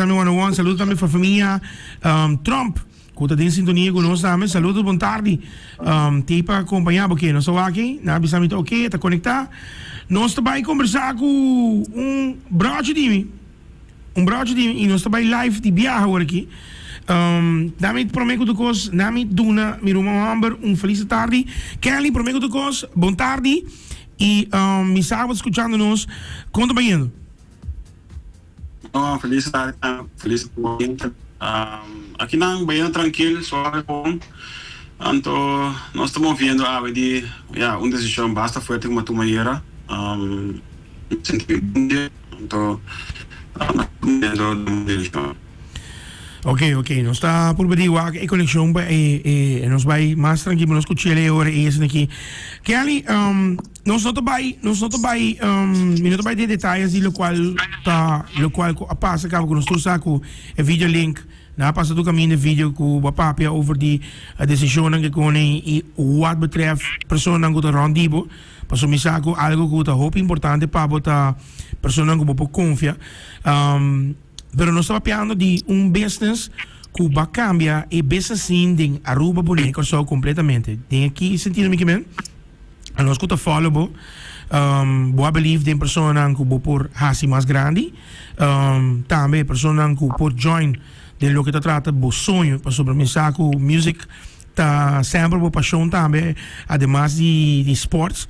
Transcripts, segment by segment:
tambe One on One. Saludo tambe pa famia Trump ku ta den sintonia ku nos tambe. Saludo, bon tardi. T'ei pa kompañá bo ke nos ta wak ei. Nan a bisa mi ta oke, ta konektá. Nos ta bai kombersá ku un brochi di mi. Un brochi di mi i nos ta bai live di biaha awor aki. Na mi promé ku tur kos, na mi duna mi ruman hòmber un felis tardi. Kelly, promé ku tur kos, bon tardi. I mi sa bo ta skuchando nos. Kon ta bayendo? No, felis tardi tambe, felis oyente. Aki nan bayendo trankil, suave bon. Anto nos ta moviendo awe di, ya, un desishon basta fuerte ku mi a tuma ayera. Mi sinti mi bon dje, anto nos ta moviendo den un direkshon. Ok, ok, nos ta purba di wak e konekshon pa e e nos bai mas trankil pa nos kuchel e ora ei esaki. Kelly, nos no ta bai, nos no ta bai, mi no ta bai den detayes di lokual ta lokual ku a pasa kaba ku nos tur sa ku e video link nan a pasa tur kaminda e video ku bo a papia over di e desishonnan ke kone i wat betreft personanan ku ta rònt di bo, pasobra mi sa ku algu ku ta hopi importante pa bo ta personanan ku bo por konfia. Pero nos ta papiando di un business cu ba cambia e business scene den Aruba, Bonaire, Corsou completamente. Den e ki sentido mi kimen? Anos cu ta follow bo, bo a believe den personanan cu bo por haci mas grandi, tambe personanan cu por join den loke ta trata bo soño, pasobra mi sa cu music ta semper bo pasion tambe, ademas di sports.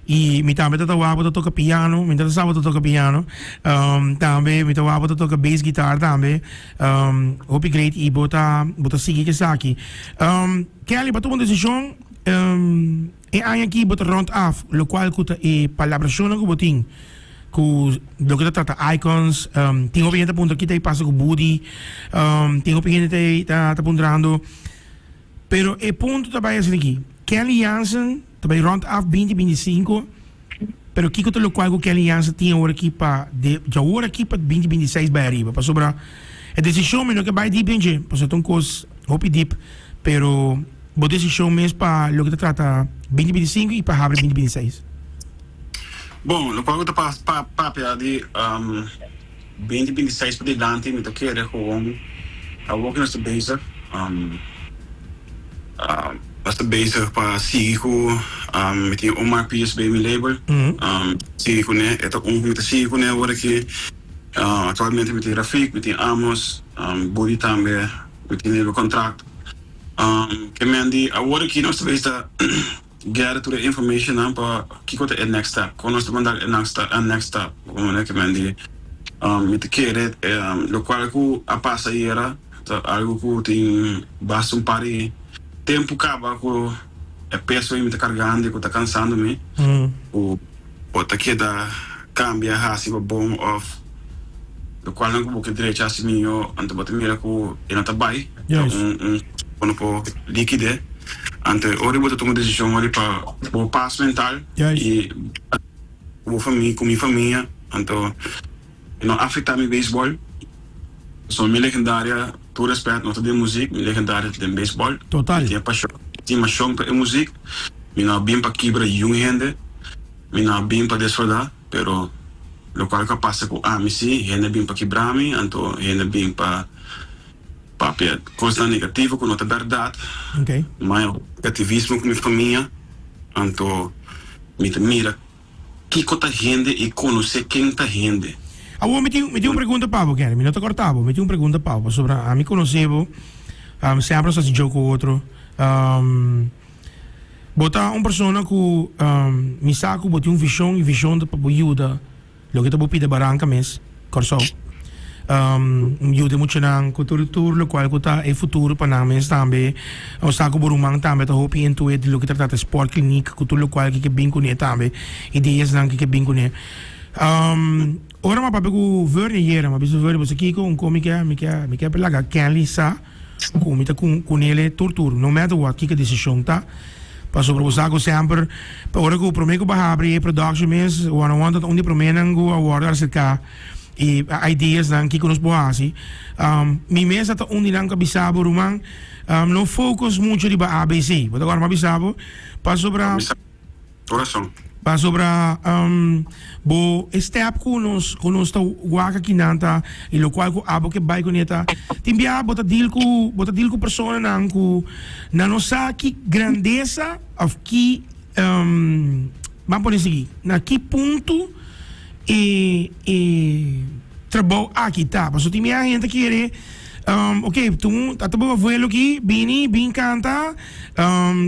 Y mi tambe ta ta wak bo ta toca piano, mi ta ta sa bo ta toca piano. Tambe mi ta wak bo ta toca bass guitar tambe. Hopi great y bo ta bo ta sigui esaki. Kelly, bo a tuma un decision e aña aki bo ta rond af locual cu ta e palabracionnan cu bo tin cu loke ta trata Icons. Tin hopi hende ta puntra kita e pasa cu Budi. Tin hopi hende ta ta puntrando. Pero e punto ta bay asina aki, Kelly Jansen ta bay rond af binti binti i sinku, pero kiko ta lokual ku Kelly Jansen tin awor aki pa de djawor aki pa binti binti i seis bay ariba? Pasobra e desishon mi no ke bay dip den dje, pasobra ta un kos hopi dip, pero bo desishon mes pa loke ta trata binti binti i sinku i pa habri binti binti i seis. Bon, lokual ku ta pa papia di Binti binti seis pa dilanti mi ta kere gewoon awor ku nos ta bezig nos ta bezig pa sigui ku mi tin Omar PSB mi label sigui kuné e ta un ku mi ta sigui kuné awor aki aktualmente mi tin Rafik mi tin Amos Budi tambe mi tin riba kontrakt ke men di awor aki nos ta bezig ta Gather tur e informationnan pa kiko ta e next step, kon nos ta manda e next step. Manera ke men di mi ta kere lokual ku a pasa ayera ta algu ku tin basta un par di tempu kaba ku e peso ei mi ta kargando i ku ta kansando mi ku bo ta keda kambia hasi pa bon òf Lokualnan ku bo ke drecha hasi mihó, anto bo ta mira ku e no ta bai, ta un un bo no por likid'é. Anto e ora bo ta tuma desishon ora pa bo pas mental i ku bo famia, ku mi famia, anto e no afektá mi beisbòl. Pasobra mi legendaria, tur rèspèt, no ta den muzik, mi legendaria ta den beisbòl. Mi tin e pashon, mi tin mashon pa e muzik. Mi no a bin pa kibra yun hende, mi no a bin pa desfraudá. Pero locual cu a pasa cu ami si, hende a bin pa kibra mi, anto hende a bin pa papia cosnan negativo cu no ta berdad. Maya negativismo cu mi famia, anto mi ta mira kico ta hende y conoce ken ta hende. Awor mi tin mi tin un pregunta pa bo Kenny, mi no ta corta bo, mi tin un pregunta pa bo pasobra ami conoce bo, semper nos ta haci joke cu otro. Bo ta un persona ku mi sa ku bo tin un vishon i vishon ta pa bo yuda loke ta bo pida baranka mes, Kòrsou. Yuda e muchanan ku tur tur lokual ku ta e futuro pa nan mes tambe. Bo sa ku bo ruman tambe ta hopi into it di loke ta trata sport clinic ku tur lokual ke ke bin kuné tambe, ideasnan ke ke bin kuné. Ora mi a papia ku Vernie ayera mi a bisa Vernie bo sa kiko un kon mi ke mi ke mi ke laga Kenley sa. Ku mi ta ku kunele tur tur, no matter what kiko desishon ta, pasobra bo sa ku semper pa ora ku prome ku bo habri e production mes, one on one ta un di promenan ku a wòrdu aserká i ideasnan kiko nos por hasi. Mi mes a ta un di nan ku a bisa bo ruman, no focus muchu riba ABC, bo ta kòrda mi a bisa bo? Pasobra. Tur rason. Pasobra bo e step ku nos ku nos ta wak akinan ta i lokual ku abo ke bai kuné ta tin bia bo ta deal ku bo ta deal ku personanan ku nan no sa ki grandesa òf ki ban pone sigui na ki punto e e trabou aki ta pasobra tin bia hende ta kere ok tu ta bo abuelo aki bini bin kanta.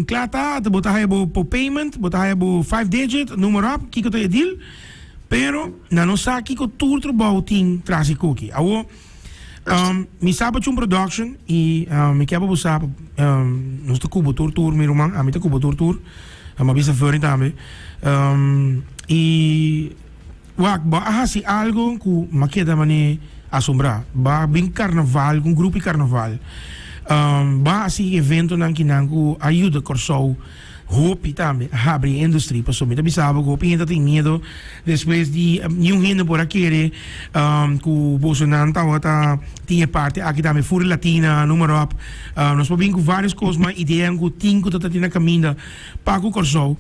Kla ta, bo ta haya bo bo payment, bo ta haya bo five digit, noem maar op, kiko ta e deal. Pero nan no sa kiko tur trabou tin tras e koki. Awo, mi sa pa chun production y mi ke pa bo sa, nos ta kubo tur tur mi ruman, ami ta kubo tur tur, mi a bisa Fernie tambe. Y. Wak, bo a hasi algo ku m'a keda manera asombrá. Bo a bin karnaval ku un grupo di karnaval. Bo a hasi eventonan kinan ku a yuda Kòrsou hopi tambe a habri e industria. Pasobra mi ta bisa bo ku hopi hende ta tin miedo despues di niun hende por a kere ku bosonan tabata tin e parti aki tambe, Furia Latina, noem maar op. Nos por bin ku varios kos, mas ideanan ku tin ku ta tin na kaminda pa ku Kòrsou.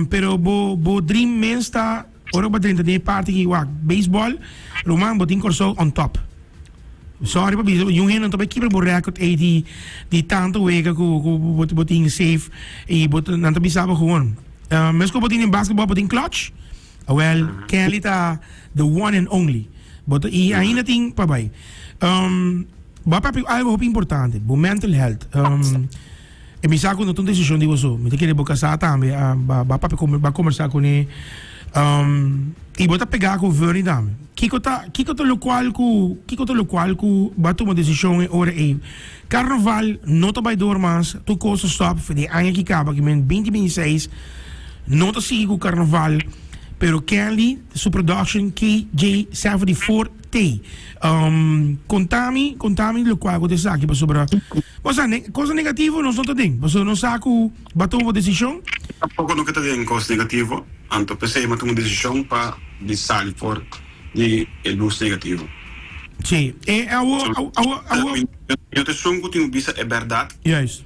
Pero bo bo dream mens ta ora bo drenta den e parti ki wak baseball ruman bo tin Kòrsou on top. Sorry pa bisa yung hende no ta bai kibra bo record ei di di tantu wega ku ku bo bo tin safe i bo nan ta bisa bo gewoon. Meskos bo tin den basketball bo tin clutch awel Kelly ta the one and only. Bo ta i ainda tin pa bai. Bo a papia algo hopi importante bo mental health. E mi sa ku no ta un desishon di boso. Mi ta kere bo kasá tambe a ba ba papia ku ba kombersá kuné. I bo ta pegá ku Vernie tambe. Kiko ta kiko ta lokual ku kiko ta lokual ku bo a tuma desishon e ora ei? Karnaval no ta bai dor mas, tur kos ta stòp for di e aña ki kaba, ki men 2026 no ta sigui ku karnaval, pero Kenley su production KJ74 T. Konta mi konta mi lokual ku ta esaki pasobra. Bo sa, ne, kos negativo nos no ta den, pasobra nos sa ku bo a tuma bo desishon. Tampoko no ke ta den kos negativo, anto p'esei mi a tuma desishon pa di sali for di e lus negativo. Sí, e awo, awo, awo. Mi no ta esun ku tin ku bisa e bèrdat. Juist.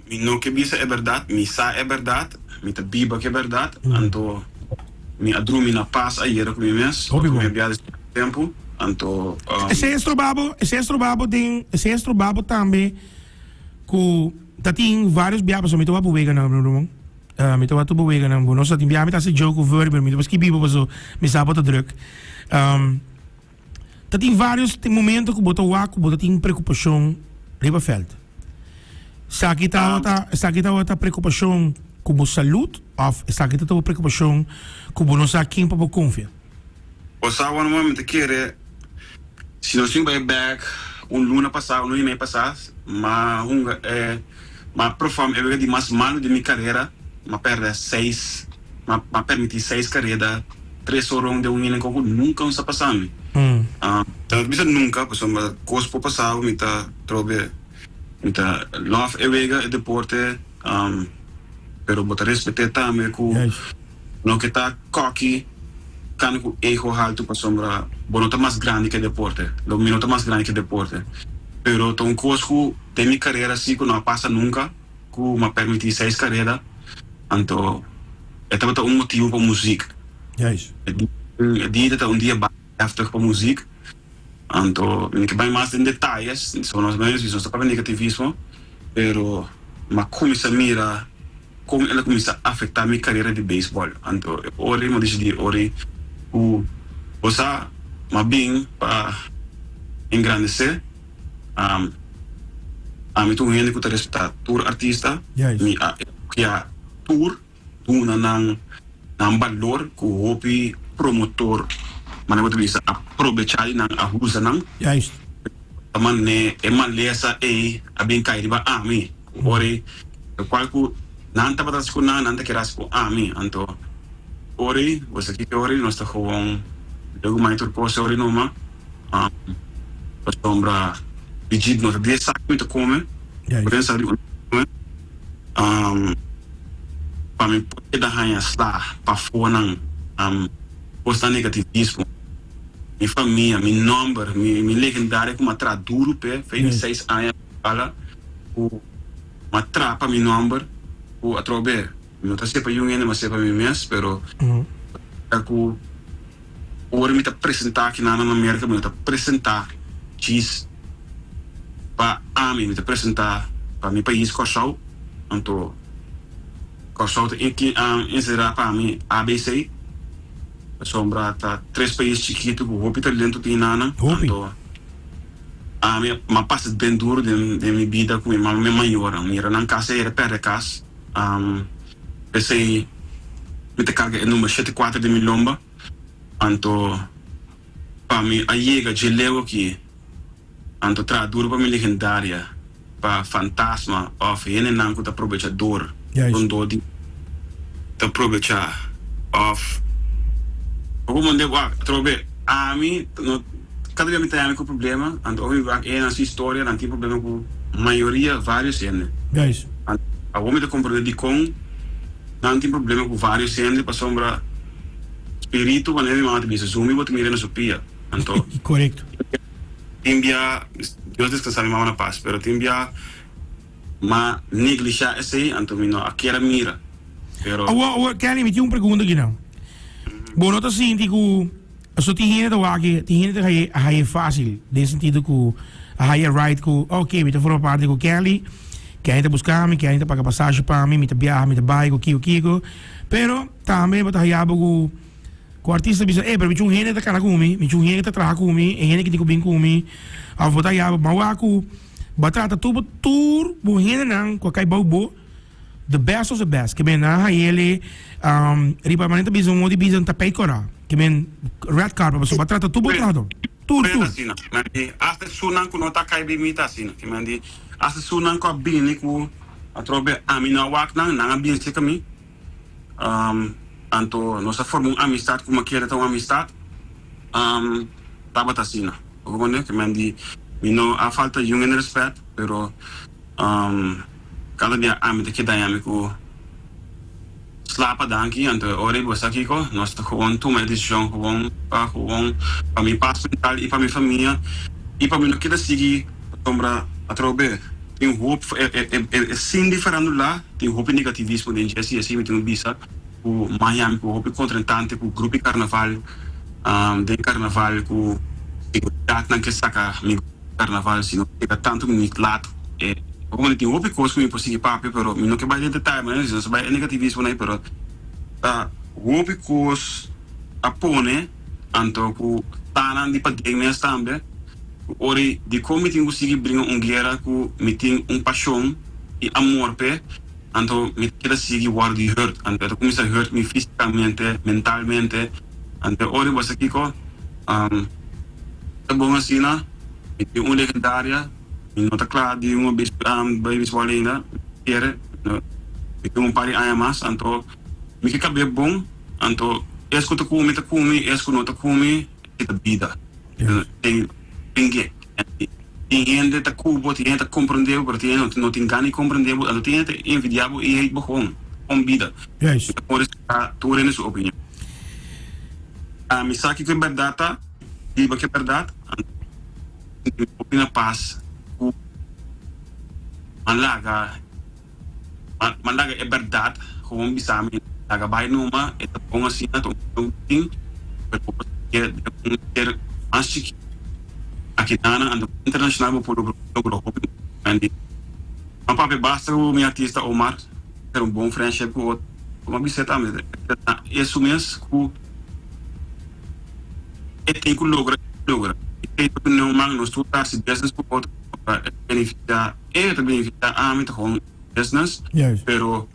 Mi no ke bisa e bèrdat, mi sa e bèrdat, mi ta biba ku e bèrdat, anto mi a drumi na pas ayera ku mi mes, Hopi ku mi bon. a bia des tempu. Anto. Esei a stroba bo, esei a stroba bo den, esei a stroba bo tambe ku ta tin varios bia pasobra mi ta wak bo weganan mi ruman. Mi ta wak tur bo weganan, bo no sa tin bia mi ta hasi joke ku Verdi pero mi ta por skibi bo pasobra mi sa bo ta druk. Ta tin varios momento ku bo ta wak ku bo ta tin preokupashon riba vèlt. Esaki tabata, esaki tabata preokupashon ku bo salud òf esaki ta bo preokupashon ku bo no sa ken pa bo konfia? Bo sa wan wan mi ta kere si nos tin bai bek un luna pasá un luna y mei pasá m'a hunga e m'a perform e wega di mas malu di mi karera m'a pèrdè seis m'a m'a permití seis kareda tres oron den un inning ku nunka un sa pasa mi ta no ta bisa nunka pasobra kos por pasa mi ta trobe mi ta love e wega e deporte pero bo ta respet'é tambe ku. No ke ta cocky cana cu ego halto pasobra bo no ta mas grandi ke deporte. Lo mi no ta mas grandi ke deporte. Pero ta un cos cu den mi carera si cu no a pasa nunca cu m'a permiti seis carera anto e tabata un motibo pa muziek. E dia ta un dia heftig pa muziek anto mi no ke bay mas den detayes so nos mes nos ta papia negativismo pero m'a cuminsa mira. Kon el a kuminsá afektá mi karera di beisbòl. Anto e ora ei mi a disidí ora ei ku bo sa m'a bin pa engrandesé. Ami ta un hende ku ta respetá tur artista. Mi a elogiá tur, duna nan nan balor ku hopi promotor, manera bo ta bisa, a probechá di nan, a usa nan. Ta manera e malesa ei a bin kai riba ami. Ora ei, lokual ku nan tabata hasi ku nan, nan ta kere hasi ku ami. Anto, ora ei, bo sa kiko ora ei, nos ta gewoon luego mai tur kos ora ei numa. Pasobra di djip no ta di e sak mi ta kome, por den sa di un kome. Pa mi por keda haña sla pafó nan, kosnan negativismo. Mi famia, mi nòmber, mi legendario ku mi a traha duru p'e, fe di seis aña. Bala ku m'a trapa mi nòmber ku atrobe. Mi no ta sepa yun hende, ma sepa mi mes, pero ta ku ora mi ta presentá akinan na Merka, mi no ta presentá djis pa ami, mi ta presentá pa mi pais Kòrsou. Anto Kòrsou ta enserá pa mi ABC, pasobra ta tres pais chikitu ku hopi talento tin nan. Anto ami a pasa den duru den mi bida ku mi mama mi mayornan. Mira nan kas a yera pèrdè kas. P'esei mi ta karga e number shete kuater den mi lomba. Anto pa mi a yega dje leu aki, anto traha duru pa mi legendaria, pa fantasma òf hendenan ku ta probechador rondó di ta probechá òf bo por manda wak atrobe. Ami no kada bia mi ta yami ku problema, anto ora mi wak e nan su historia nan tin problema ku mayoria varios hende. Awor mi ta komprende dikon nan tin problema ku varios hende pasobra spiritu manera mi mama ta bisa zumbi bo ta mira na su pia. Anto tin bia Dios deskansa mi mama na pas pero tin bia m'a neglisha esei anto mi no a kier a mira pero. Awor awor Kenny mi tin un pregunta aki nan. Bo no ta sinti ku Paso tin hende ta wak e, tin hende ta haye a haye fácil, den sentido ku a haye right ku ok mi ta forma parti ku Kelly, Kelly ta buska mi, Kelly ta paga pasashi pa mi, mi ta biaha, mi ta bai ku kiko kiko, pero tambe bo ta haya bo ku ku artista bisa ey pero mi chun hende ta kana ku mi, mi chun hende ta traha ku mi, e hende ki tin ku bin ku mi, of bo ta haya bo, ma wak ku bo a trata tur bo tur bo hendenan ku a kai bou bo. The best of the best. Ke men nan haele um, riba manera ta bisa un di bisa un tapijt kora. Ke men red carpet pasobra bo a trata tur bo trahador. Tur, Tur tur. asina. Men di hasta esunnan ku no ta kai bin mi ta asina. Ke men di hasta esunnan ku a bini ku atrobe ami no a wak nan, nan a bin serka mi. Um, anto nos a forma un amistad ku mi a kere ta un amistad. Um, tabata asina. Bo comprende? Ke men di mi no a falta yun en respet, pero Kada bia ami ta keda yami ku slapa danki, anto e ora ei bo sa kiko, nos ta gewoon tuma e desishon gewoon pa gewoon pa mi pas mental i pa mi famia i pa mi no keda sigui pasobra atrobe tin hopi e sin di farandula tin hopi negativismo den dje si así mi tin ku bisa ku mas yami ku hopi kontrentante ku grupo di karnaval den karnaval ku seguridatnan ke saka mi. Carnaval si no keda tantu minut lat e Como tin hopi cos cu mi por sigui papia pero mi no ke bay den detaye manera si nos bay e negativismo nan pero ta hopi cos a pone anto cu tanan di paden mes tambe cu ora dicon mi tin cu sigui bringa un guera cu mi tin un pasion y amor p'e anto mi ta keda sigui wordo di hurt anto e ta cuminsa hurt mi fisicamente mentalmente anto ora bo sa kico. Ta bon asina, mi tin un legendaria, mi no ta kla di un bai bisbòl ainda, mi kere, mi tin un par di aña mas, anto mi ke kab'é bon, anto es ku ta ku mi ta ku mi, es ku no ta ku mi e ta bida. Tin ke, tin hende ta ku bo, tin hende ta komprendé bo, pero tin hende no tin gana di komprendé bo, anto tin hende ta envidiá bo i hate bo gewoon, kon bida. Mi ta por respetá tur hende su opinion. Mi sa kiko e bèrdat ta, biba ku e bèrdat, anto mi hopi na pas ku mi laga mi laga e bèrdat gewoon bisa mi laga bai numa e ta bon asina ta un tin pero bo por sigue den un ser mas chikito aki nan anto internashonal bo por logra hopi grandi. Mi papia basta ku mi artista Omar ter un bon friendship ku otro mi a bisa tambe ta esun mes ku e tin ku logra e logra e tin ku no man nos tur ta hasi business ku otro pa e benefisiá e ta benefisiá ami ta gewoon business pero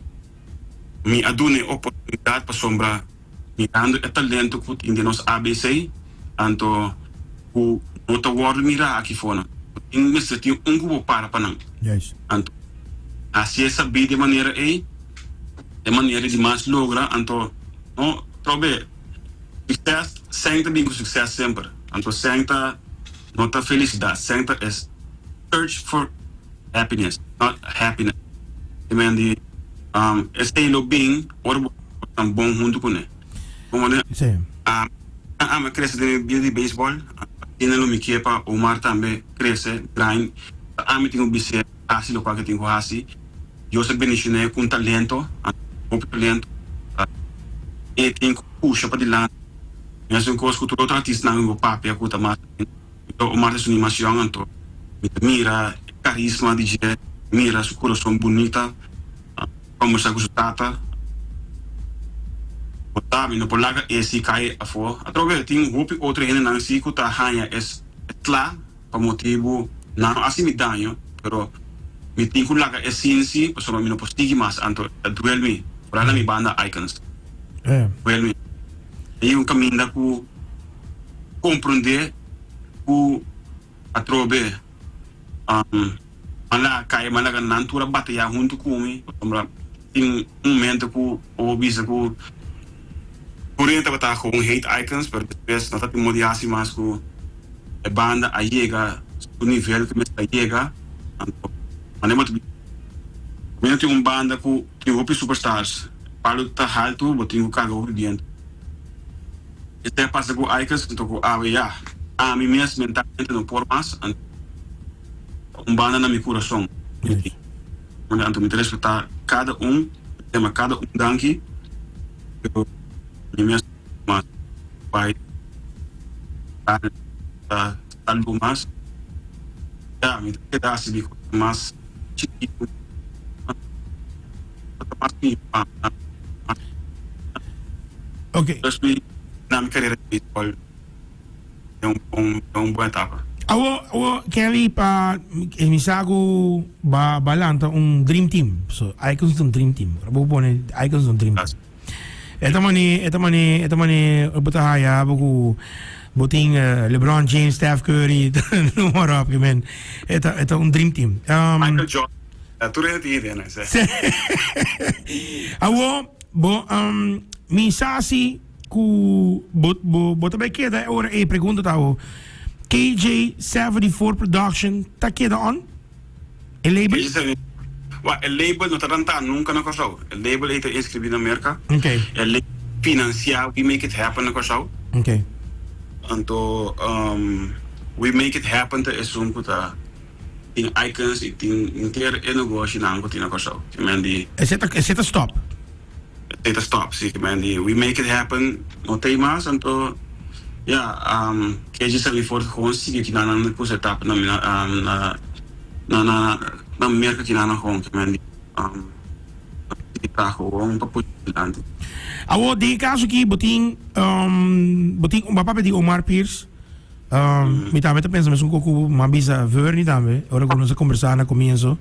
mi a duna e oportunidat pasobra mirando e talento ku tin den nos ABC anto ku no ta wòrdu mirá aki for nan tin mester tin un ku bo para pa nan anto hasi e sabí di e manera ei e manera di mas logra anto no trobe Succes, sèn ta bin ku succes semper. Anto sèn ta no ta felicidad, sèn ta es search for happiness, not happiness. Te men di esei lo bin ora bo ta bon huntu kuné. Como ne ami a crece den e bida di baseball, asina lo mi kier pa Omar tambe crece, grind. Ami tin ku bis'é hasi lokual ke tin ku hasi. Dios a bendicione ku un talento. Hopi talento e tin ku pusha pa dilanti. Mesun kos ku tur otro artistanan ku papia ku ta mas Omar ta suni mas yòn anto mi ta mira e karisma di dje, mira su kurason bunita, kombersá ku su tata. Bo ta mi no por laga esi kai afó. Atrobe tin hopi otro hendenan si ku ta haña e sla pa motibu nan no hasi mi daño, pero mi tin ku laga e sinsi pasobra mi no por sigui mas anto e ta duel mi, foral na mi banda Icons. Duel mi. Ei un kaminda ku komprondé ku atrobe nan laga kai, nan laga nan tur a batayá huntu ku mi, pasobra tin un momento ku bo bisa ku tur hende tabata gewoon hate Icons, pero despues no ta tin modo di hasi mas ku e banda a yega su nivel ku mester a yega, anto manera bo ta bisa mi no tin un banda ku tin hopi superstars, palu ta haltu bo tin ku karga hopi bientu. Esei a pasa ku Icus anto ku awe ya. Ami mes mentalmente no por mas, anto un banda na mi kurason mi tin. Anto mi ta respetá kada un, mi ta yama kada un danki, pero mi mes no por mas bai ta salú mas. Ya, mi ta keda hasi di kos mas chikitu, ta mas mihó pa mi. Ok. Dus mi na mi carera di baseball den un bon den un bon etapa. Awo awo Kelly pa mi sa ku ba ba lanta un dream team. So Icons ta un dream team. Ora bo pone Icons ta un dream team. E ta mane e ta mane e ta mane bo ta haya bo ku bo tin LeBron James, Steph Curry, noem maar op. Men e ta e ta un dream team. Michael Jordan. Tur hende tin idea na esei. Awo bo mi sa si ku bo bo bo ta bai keda e ora ei pregunta ta awo KJ 74 production ta keda on? E label? KJ 74 Wa e label no ta rantá nunka na Kòrsou. E label ei ta inskribí na Merka. Okay. E label finansiá We Make It Happen na Kòrsou. Okay. Anto We Make It Happen ta esun ku ta Tin icons y tin henter e negoshinan cu tin na Corsou. Ki men di. Esey ta esey ta stop. Esey ta stop, si. Ki men di we make it happen no tey mas anto ya KG 74 gewoon sigui ki nan nan cu set up na na na na Merca ki nan nan gewoon ki men di sigui traha gewoon pa push dilanti. Awor den e caso aki bo tin bo tin bo a papia di Omar Pierce. Mi tambe ta pensa mesun ku ku m'a bisa Vernie tambe, ora ku nos a kombersá na komienso.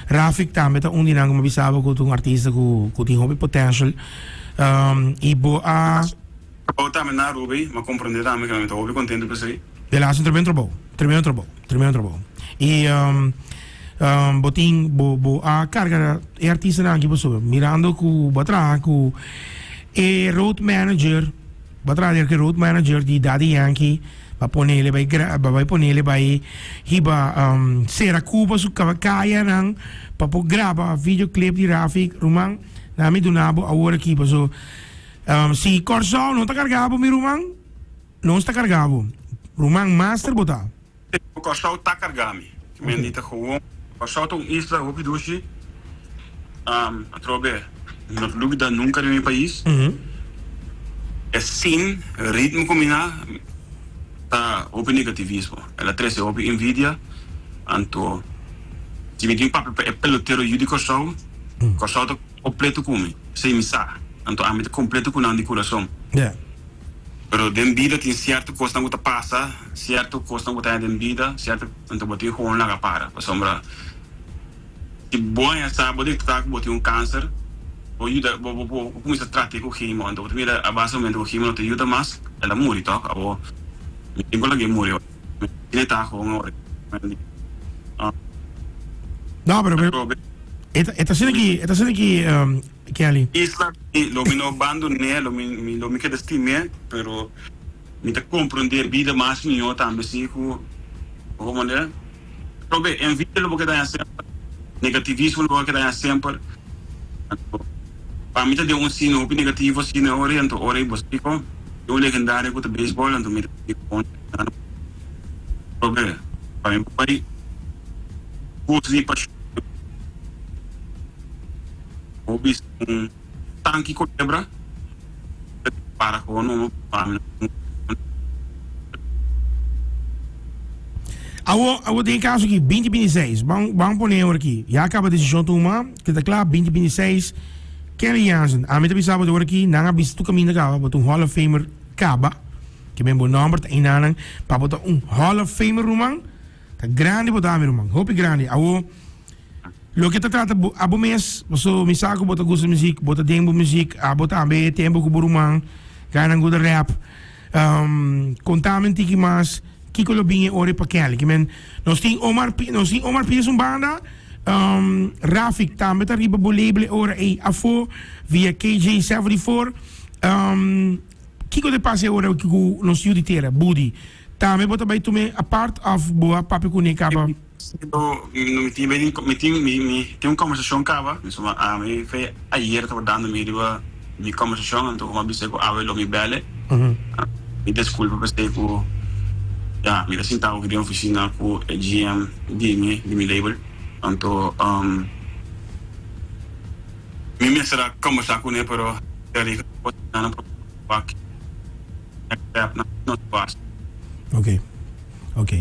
Rafik tambe ta un di nan ku m'a bisa bo ku ta un artista ku ku tin hopi potential. I bo a. Trabou tambe na Aruba ei, m'a komprendé tambe ku mi ta hopi kontento pa esei. El a hasi un tremendo trabou, tremendo trabou, tremendo trabou. I bo tin, bo bo a karga e artistanan aki pasobra mirando ku bo a traha ku e road manager. Bo a traha der ku e road manager di Daddy Yankee pa ponele bai gra pa bai ponele bai hiba sera Cuba su kayanan pa por graba video clip di Rafi ruman na mi duna bo awor aki paso si Kòrsou no ta karga bo mi ruman nos ta karga bo ruman master bo ta. Kòrsou ta karga mi. Ki men di ta gewoon. Kòrsou ta un isla hopi dushi. Atrobe mi no ta lubida nunka di mi pais. E sin ritmo ku mi na ta hopi negativismo. El a trese hopi envidia. Anto si mi tin papia pa e pelotero yu di Kòrsou, Kòrsou ta kompleto ku mi. Esei mi sa. Anto ami ta kompleto ku nan di kurason. Pero den bida tin sierto kosnan ku ta pasa, sierto kosnan ku ta haña den bida, sierto anto bo tin gewoon laga para. Pasobra si bo haña sa bo detecta ku bo tin un kanser, bo yuda bo bo bo kuminsa trata ku chemo, anto bo ta mira a base momento ku chemo no ta yuda mas, el a muri tok. Abo mi tin ku lag'é muri ora. Mi tin e ta gewoon ora. No, pero e ta e ta asina ki e ta asina ki. Kelly. Isla mi lo mi no bandon'é, lo mi mi lo mi keda stim'é, pero mi ta komprondé bida mas mihó tambe si ku bo manera. Probe envidia lo bo keda haña semper, negativismo lo bo keda haña semper. Anto pa mi ta den un sino hopi negativo asina e ora ei, anto ora ei bo sa kiko, den un legendario ku ta beisbòl, anto mi ta Probe pa mi bo bai gosa di pashon. Bo bisa un. Tanki Culebra para gewoon nomo pa mi. Awo, awo den e kaso aki, binti binti seis, ban, ban pone ora aki, ya kaba desishon tuma, ke ta kla, binti binti seis, Kenley Jansen, ami ta bisa bo di ora aki, nan a bisa tur kaminda kaba, bo ta un Hall of Famer kaba, ke men bo nòmber ta einanan, pa bo ta un Hall of Famer ruman, ta grandi bo ta mi ruman, hopi grandi, awo. Loke ta trata bo abo mes, paso mi sa ku bo ta gusta muzik, bo ta den bo muzik, abo tambe e tempo ku bo ruman gana guda rap. Kontami un tiki mas kiko lo bin e ora pa Kelly. Ki men nos tin Omar P, nos tin Omar Pies un banda, Rafik tambe ta riba bo label e ora ei afo via KJ 74. Kiko ta pasa e ora ku nos yu di tera, Budi? Tambe bo ta bai tum'é apart of bo a papia kuné kaba? Mi tin mi tin mi tin un kombersashon kaba mi suma ami fe ayer tabata dando mi riba mi kombersashon anto mi a bisa ku awe lo mi bèl'e mi deskulpa p'esei ku ya mi ta sinta awe den ofisina ku e GM di mi di mi label anto mi mester a kombersá kuné pero Ok, ok.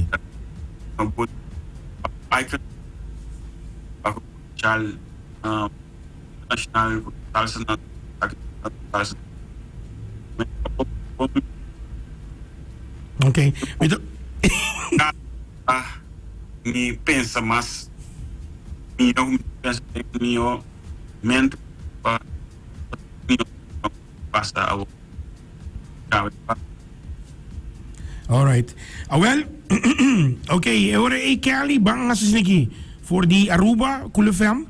Ok. Mi ta. Mi pensa mas mihó mi pensa den mihó mente pa mihó pasa awor. Alright. Awel, ok, e ora ei Kelly ban hasi esaki aki. For di Aruba, Cool FM.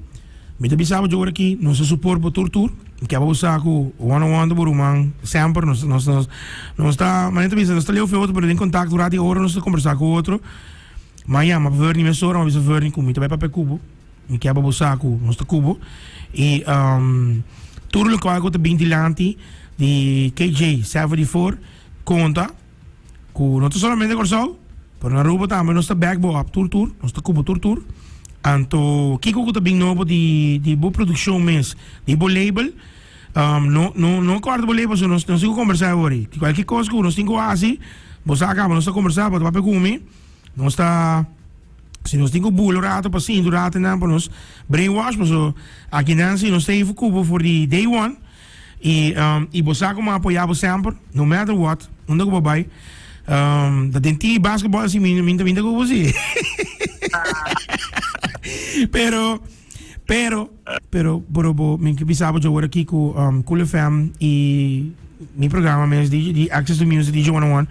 Mi ta bisa bo dje ora aki, nos ta support bo tur tur. Mi ke bo sa ku one on one ta bo ruman semper. Nos, nos, nos, nos ta, manera ta bisa, nos ta leu fe otro, pero den contacto rato i ora nos ta conversa ku otro. Ma yama Vernie mesora, mi a bisa Vernie ku mi ta bai papia ku bo. Mi ke pa bo sa ku nos ta ku bo i tur lokual ku ta bin dilanti di KJ 74 konta ku no ta solamente Kòrsou pero na Aruba tambe nos ta back bo up tur tur nos ta ku bo tur tur anto kiko ku ta bin nobo di di bo produkshon mes di bo label no no no kòrda bo label so nos nos tin ku kombersá awor ei kualke kos ku nos tin ku hasi bo sa kaba nos ta kombersá bo ta papia ku mi nos ta. Si nos tin ku bula un rato pa sinti un rato nan pa nos brainwash paso aki nan si nos ta even ku bo for di day one i i bo sa ku mi a apoya bo semper no matter what unda ku bo bai ta den team basketball si mi mi ta ku bo si pero Pero, pero, pero bo, mi ke bisa bo djawor aki ku um, Cool FM i mi programa mes di, di Access to Music DJ 101,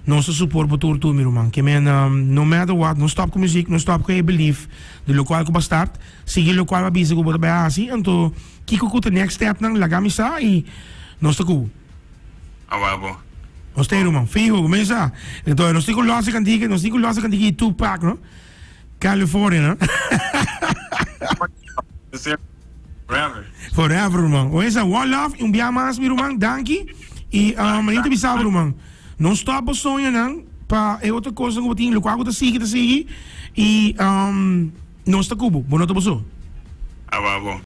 nos ta support bo tur tur mi ruman. Ke men, um, no matter what, no stop ku muziek, no stop ku e belief di lokual ku bo start, sigui lokual bo a bisa ku bo ta bai hasi, anto kiko ku ta next step nan laga mi sa i nos ta ku bo. Awa bo. Nos ta e ruman, fiho, ku men sa. Entonces nos tin ku los e kantika, nos tin ku los e kantika di Tupac, no? California, no? Forever. Forever, ruman. Oye, sa one love y un bia mas, mi ruman. Danki. Y um, manera te bisa, ruman. No stop bo soñonan pa e otro cosa ku bo tin, lokual ku ta sigui, ta sigui. Y um, nos ta ku bo. Bo no ta bo so. Aba bo.